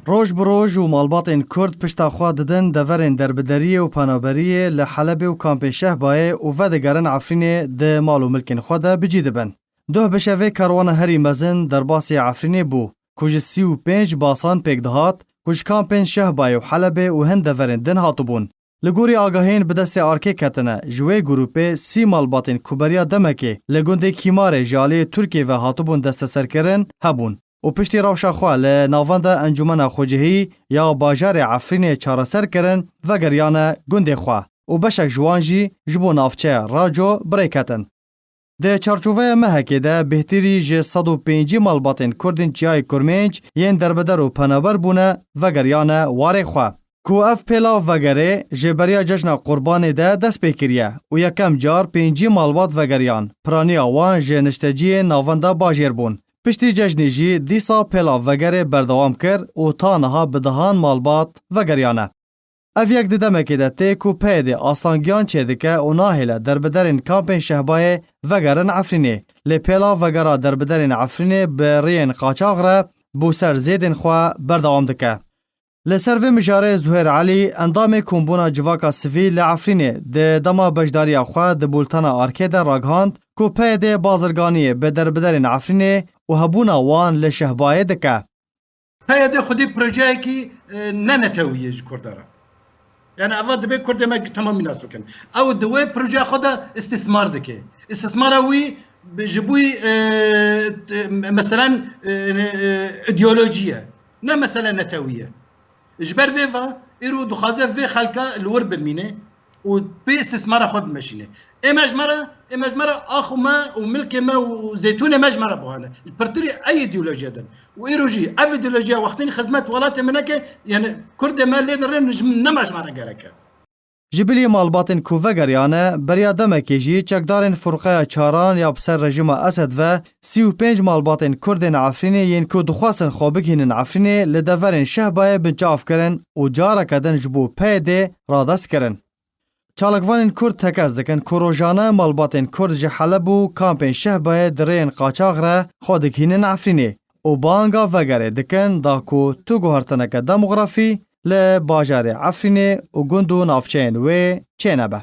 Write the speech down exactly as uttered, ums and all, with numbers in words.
Roj bi roj û malbatên Kurd pişta xwe didin deverên derbideriyê û penaberiyê li Helebê û kampên Şehbayê û vedigerin Efrînê di mal û milkên xwe de bi cî dibin. Duh bi şevê karwana herî mezin derbasî Efrînê bû, ku ji sî û pênc basan pêk dihat, ku ji kampên Şehbayê û Helebê û hin deverên din hatibûn. Li gorî agahiyên bi destê arkê ketine, ji wê grûpê sî malbatên ku beriya demekê li gundê Kîmarê ji aliyê Tirkiyê ve hatibûn desteserkirin, hebûn û piştî rewşa xwe li navenda Encûmena Xwecihî ya bajarê Efrînê çareser kirin, vegeriyane gundê xwe û beşek ji wan jî ji bo navçeya Raco bi rê ketin. Di çarçoveya mehekê de bêhtirî ji sed û pêncî malbatên Kurd ên Çiyayê Kurmênc yên derbeder û penaber bûne, vegeriyane warê xwe. Ku ev pêlav vegerê, ji beriya Cejna Qurbanê de dest pê kiriye û yekem car pêncî malbat vegeriyan, piraniya wan ji nişteciyên navenda bajêr bûn. Piştî cejnê jî dîsa pêlav vegerê berdewam kir û ta niha bi dehan malbat vegeriyane. Ev yek di demekê de tê ku PYDê astangiyan çêdike û nahêle derbiderên kampên Şehbayê vegerin Efrînê. Lê pêlav vegera derbiderên Efrînê bi rêyên qaçax re bo ser zêdên xwe berdewam dike. Li ser vê mijarê Zuhêr Elî, endamê Kombûna Civaka Sivîl li Efrînê, di dema beşdariya xwe di bultena arkê de ragihand ku PYDê bazirganiyê bi derbiderên Efrînê û hebûna wan li Şehbayê dike. PYD xwedî projeyekî, e, ne netewî ye ji Kurda re. Yani eva dibê Kurdê me temamî nas bikin. Ew di wê projeya xwe de îstismar dike. Îstismara wî bi, ji bo, e, t-, meselen, e, e, îdeolojî ye. Ne mesele netewî ye. Ji ber vê ve îro dixwaze vê xelka li wir bimîne û pê îstismara xwe bimeşîne. Ê me ji me re, ê me ji me re ax û me û milkê me û zeytûnê me ji me re bihane. Li pirtirî ey îdeolojiya din. Û îro jî ev îdeolojiya wextên xizmet welatê me neke, yani Kurdê me lê dirin ji nema ji me re gerek e. Ji bilî malbatên ku vegeriyane, beriya demekê jî çekdarên Furqeya Çaran ya bi ser rejîma Esed ve sî û pênc malbatên Kurdên Efrînê yên ku dixwestin xwe bigihînin Efrînê li deverên Şehbayê binçav kirin û careke din ji bo PYDê radest kirin. Çalakvanên Kurd tekez dikin ku rojane malbatên Kurd ji Heleb û kampên Şehbayê di rêyên qaçax re xwe digihînin Efrînê û banga vegerê dikin da ku tu guhertineke demografî li bajarê Efrînê û gund û navçeyên wê çênebe.